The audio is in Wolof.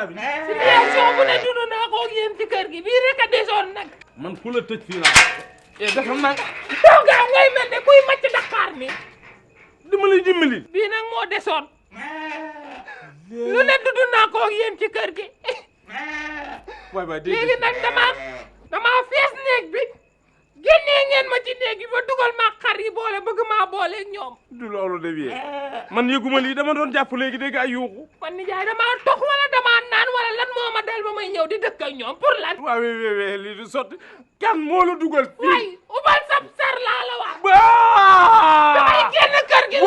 caabi. situation bu ne dund naa ko ak yéen ci kër gi bii rek a desoon nag. man ku la tëj fii laa. dafa mag. taw gaaw ngay mel ne kuy màcc Dakar mi. dama lay dimbali. bii nag moo desoon. lu ne dund naa ko ak yéen ci kër gi. waay léegi nag damaa fees néeg bi. génnee ngeen ma ci néeg bi ba dugal ma xar yi boole bëgg maa boole ak ñoom. du loolu de bien man yëguma lii dama doon jàpp léegi dégg ay yuuxu. man nijaay damaa tox wala damaa naan wala lan moo ma dal ba may ñëw di dëkk ak ñoom pour lan. waaw lii du sotti kan moo la dugal fii. waay ubal sab sar laa la wax. Ba! damay génn kër gi.